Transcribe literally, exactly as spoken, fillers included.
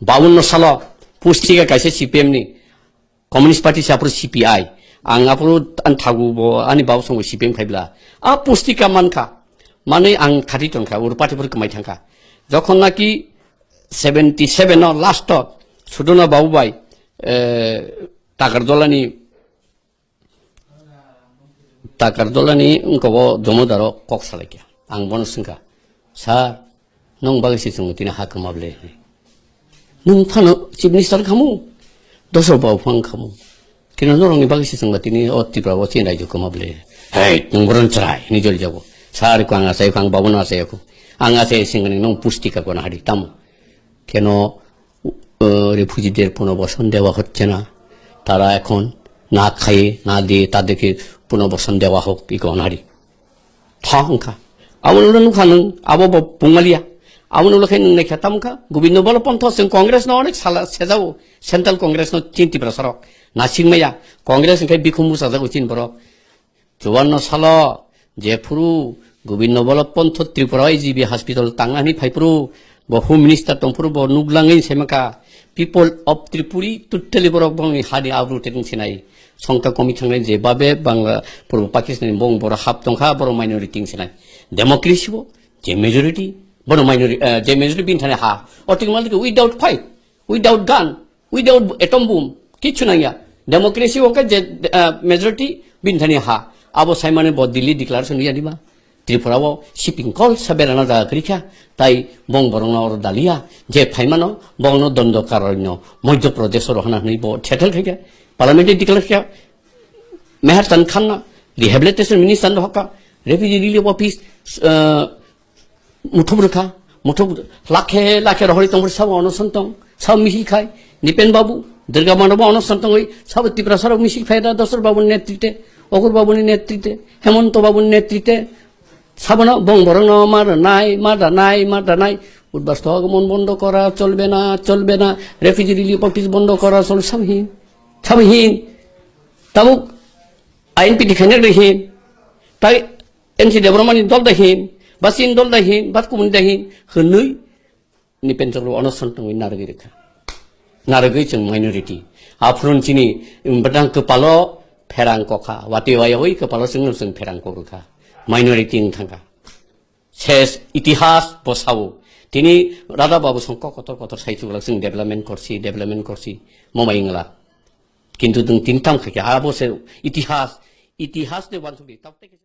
Bawanno salo pustika kaisa C P M ni, Communist Party se aphuru C P I. Ang aphuru ani thagu bo ani babu songbo C P M khaibla. A pustika mankha. Manwi ang khati tongkha, ur party phuru kwmai thangkha. Jokhon naki seventy seven o last o Sudona babu bai, eh, Takarjolani Takarjolani wngkha o jomodaro kok salaikha. Ang bono swngkha, "Sir, nwng bagwi se chwng tini ha kwma ble?" "Nwng phano Chief Minister khamu, dosok babu phang khamu. Kino norokni bagwi se chwngba tini o Tripura o chini raijyo kwma ble?" "Hei, nwng boron chwrai," hinwi joli jago. "Sir, ko ang achai kho, ang babuno achai kho. Ang achai singani nwng pustika kono hari tamo." কেন, আহ, রিফিউজিদের পুনর্বাসন দেওয়া হচ্ছে না? তারা এখন না খায়, না দিয়ে তাদেরকে পুনর্বাসন দেওয়া হোক, iko nari. Tha wngkha. Aboni ulo nukha nwng, abo bo pungalia. Aboni ulo khe nwng naikha tamkha. Gobindo Bala Pantha chwng Congress no onek sala sejao. Central Congress no chin Tiprasa rok. Nasing maya. Congress hwnkhe bikhum musa jago chin borok. Chuanno salo jephuru Gobindo Bala Pantha Tripura I G B hospital tangna hwnwi phaiphuru, bo Home Minister tongphuru bo nuglangwi saimaka, people of Tripuri totally borok bongni hani abru tei tongsinai. Songkha komi thangnai je babe Bangla Purbo Pakistan bong borok hap tongkha, borok minority tongsinai. Democracy bo je majority, bono minority, eh, je majority bini thani ha. Otik malike without fight. Without gun, without atom bomb, kichu nangya. Democracy wngkha je, ah, majority bini thani ha. Abo saimani bo Delhi declaration ya diba? Tripura o shipping call sa berana jaga kwrwikha. Tai bong borokno oro dalia. Je phaimano bongno dondo kararno Madhya Pradesh oro hana hwnwi bo thetel khaikha. Parliament declare kha. Meher Chan Khanna, rehabilitation minister no hokha. Refugee relief office, ah, Muthub rwkha, muthub lakhe lakhe rohorwi tongphuru sabo onoson tong, sabo misil khai, Nipen Babu, Durga Manobo onoson tongwi, sabo Tiprasa rok misil khai da Dosor Babuni netrite, Ogur Babuni netrite, Hemonto Babuni netrite, sabono bong borokno ma rwnai, ma danai, ma danai, উদ্বাস্তু আগমন বন্ধ করা চলবে না, চলবে না, refugee relief office বন্ধ করা চলবে, sabo hin, sabo hin, tabuk I N P T khainai rw hin, tai N C Debbarmani dol da hin, ba chini dol da hin, ba kumuni da hin, hwnwi Nipen Chakra onoson tongwi narwgwi rwkha. Narwgwi chwng minority. Aphurun chini bwdang kwpalo pherang kokha, watwi wayawi kwpalo chwngno chwng pherang kok rwkha. Minority wng thangkha. Ses itihas bo sao. Tini Radha Babu song kok kotor kotor sai chuglak chwng development korsi, development korsi, momai wngla. Kintu nwng tini tam khaikhe abo se itihas, itihas de wansukdi. Tabuk tei khe